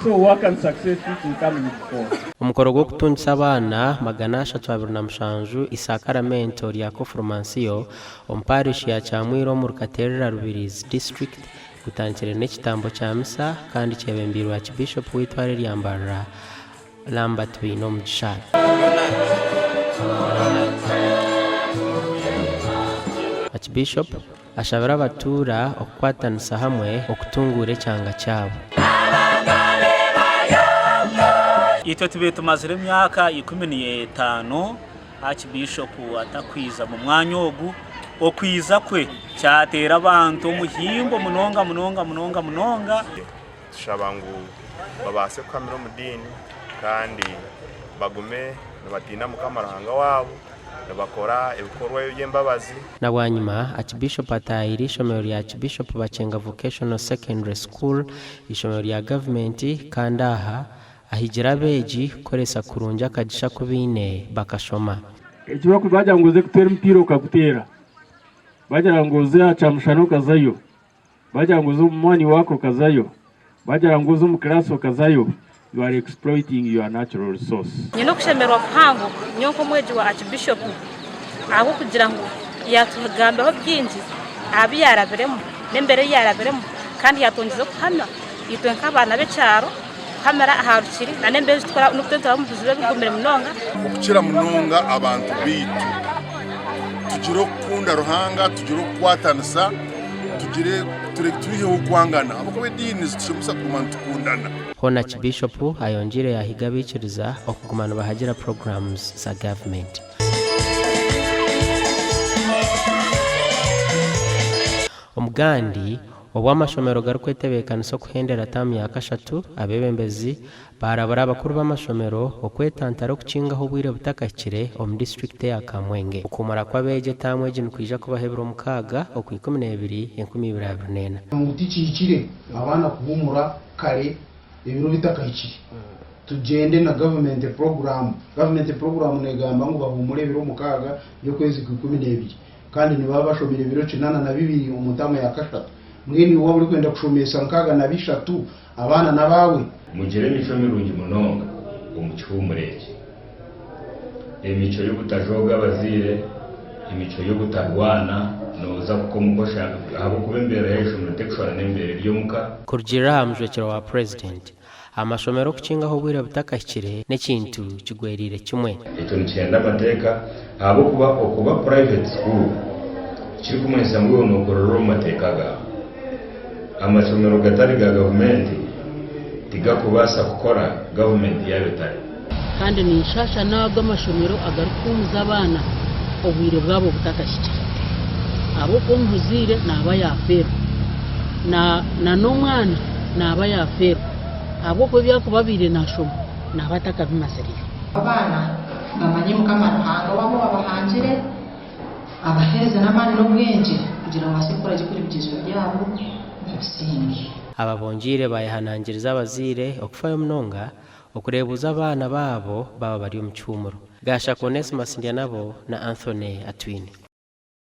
So work and success which is coming before. Omukoro gw'okutungisa abaana 327 Isakaramento rya Kofurumansiyo omu Parish ya Kyamwira omuri Katerera Rubirizi District gutandikire n'ekitambo kya misa kandi kyebembeirwe Archbishop w'eitware rya Mbarara Lambert Bainomugisha. Archbishop Ashabire abatuura okukwatanisa hamwe okutunguura ekyanga kyabo. Itwe tubaire tumazire emyaka 15 Archbishop atakwiza mu mwanya ogu, okwiza kwe kyateera abantu omuhimbo munonga munonga munonga munonga. Tushaba ngu babaase kuhamira omu diini kandi bagume nibatiina Mukama Ruhanga waabo, nibakora ebikorwa eby'embabazi. Na bwanyima, Archbishop ataahire eishomero rya Archbishop Bakyenga Vocational Secondary School, eishomero rya gavumenti kandi aha ahigire abeegi kukoresa kurungi akagisha aku baine bakashoma. Eki bagira ngu oze kuteera omupiira okaguteera, bagira ngu oze aha kyamushana okazayo, Bagira ngu oze omu morning walk okazayo, bagira ngu oze omu class okazayo, you are exploiting your natural resource. Nyine okushemererwa kuhango nyowe nk'omwegi wa Archbishop ahabw'okugira ngu yaatugambiraho bingi aha bi yaarabiremu n'embeera ei yaarabiremu kandi yaatwongyeza okuhamya itwe nk'abaana b'ekyaro kuhamira aha rukiri n'embeera ezi turikurabamu n'obu turikuba omu bizibu ebigumire munonga. Okukira munonga abantu baitu tugire okukunda Ruhanga, tugire okukwatanisa, tugire twiheho okwangana ahabw'okuba ediini zitushemesa kuguma nitukundana. Hoona Archbishop ayongyeire yaahiga abaikiriza okuguma nibahagira programs za gavumenti. Omugandi, Obu amashomero garikwetebeekanisa okuhendera taamu ya kashatu, abeebembezi baarabura abakuru b'amashomero okwetantara okukingaho obwire butakahikire omu disiturikiti eya Kamwenge. Okuhuumura kw'abeegi etaamu egi nikwija kubaho ebiro mukaaga, Okwikumineebiri, 2024. Ngu tikihikire abaana kuhumura kare ebiro bitakahikire. Tugyende na gavumenti puroguraamu. Gavumenti puroguraamu negamba ngu bahumure ebiro mukaaga by'okwezi kwa 12. Kandi nibaba bashomire ebiro 82 omu ntaamo ya kashatu. Mbwenu iwe waaba orikwenda kushomesa 63 abaana n'abaawe? Mugire emicwe mirungi munonga omu kihuumuro eki, emicwe y'obutajooga abazaire, emicwe y'obutarwana nooza kuka omuka oshanga ahabw'okuba embeera y'aha ishomero tekushushana n'embeera eri omuka. Kurugiirira aha mujwekyerwa wa Purezidenti, amashomero okukingaho obwire butakahikire n'ekintu kigwereire kimwe. Ekyo nikihenda amateeka ahabw'okuba okuba private school tikirikumanyisa ngu iwe nokorera omu mateeka gaawe. Amashomero gatari ga gavumenti tigakubaasa kukora gavumenti yaaba etariho. Kandi ninshaasha n'ago amashomero agarikuhuumuza abaana obwire bwabo butakahikire ahabw'okuba omuzaire naaba yaafeerwa na n'omwana naaba yaafeerwa ahabw'okuba ebi arikuba abaire naashoma naaba atakabimazireyo. Abaana bamanye Mukama Ruhanga waabo owabahangire, abaheereze n'amaani n'obwengye kugira ngu babaase kukora gye kuri ebigyezo byabo babisinge. Aba bongyeire baayehanangiriza abazaire okufayo munonga okureebuuza abaana baabo baaba bari omu kihuumuro. Gashaka Onesmus Ndyanabo na Anthony Atwine.